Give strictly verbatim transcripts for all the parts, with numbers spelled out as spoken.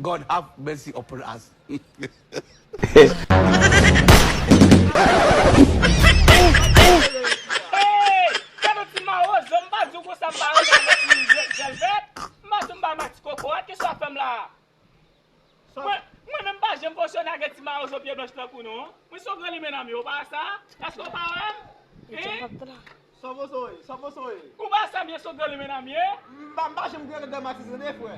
God have mercy upon us. Hey! Gade yon ti mawozo, m pa di w konsa m pa renmen avèk ti jèl vèt. M pa di w m pa renmen ak ti kokorat, kisa w ap fè m la? Mwen, mwen menm m pa janm fonksyone ak yon ti mawozo pye blanch tankou nou. Mwen se yon granlimen nan m ye, w pa wè sa? Èske w pa wè m? Hein? Sa poso ye, sa poso ye. Ou pa sa m ye, se yon granlimen nan m ye? M pa, m pa janm grenn dèmatis tande frè.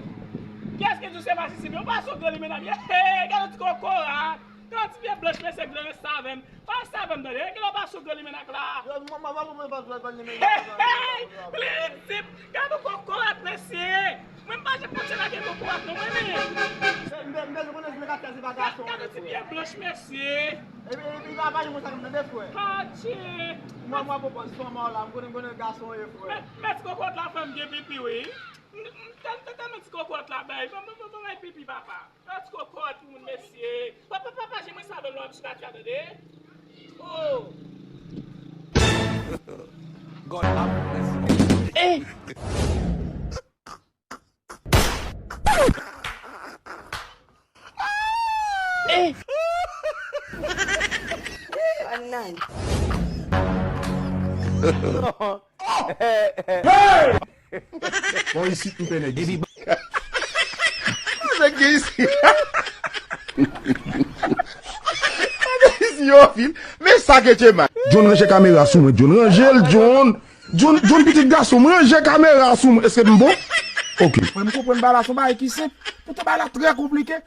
Kiyès ki di w se matis m ye? Ou pa se yon granlimen nan m ye? Hey, gade yon ti kokorat. Gade yon ti pye blanch mesye grenn sa avè m. Pa sa avè m tande. Kilè w pa se yon granlimen ak la? Yo, mwen, mwen, mwen, mwen pa jwe granlimen nan. Hey, hey, li ridisip. Gade yon kokorat mesye. Mwen m pa janm konn se lage kokorat non mwen menm. M bezwen konnen si nèg ap fè se pa gason. Gade ti pye blanch mesye. Epi epi pa pa janm konsa m tande frè. Adje. Mwen mwen pran pozisyon mwen la, m konnen m konnen gason ye frè. Mèt kokorat la fè m gen pipi wi. M tèl tèl mèt kokorat la bay. Ban ban ban bay pipi papa. Gade ti kokorat pou moun mesye. Papa papa jan mwen sa ban lò ap sou la tande. Oh. God have mercy. Eh! Eh! Annan. Bon isit m pene isit. Nèg gen isit. Nèg gen isit yo fil. Men sa ke Chema. John ranje kamera sou mwen. John ranje l John. John, John pitit gason m ranje kamera sou mwen. Èske m bon? Ok. Mwen m konprann bagay la se yon bagay ki senp. Poutan bagay la trè konplike.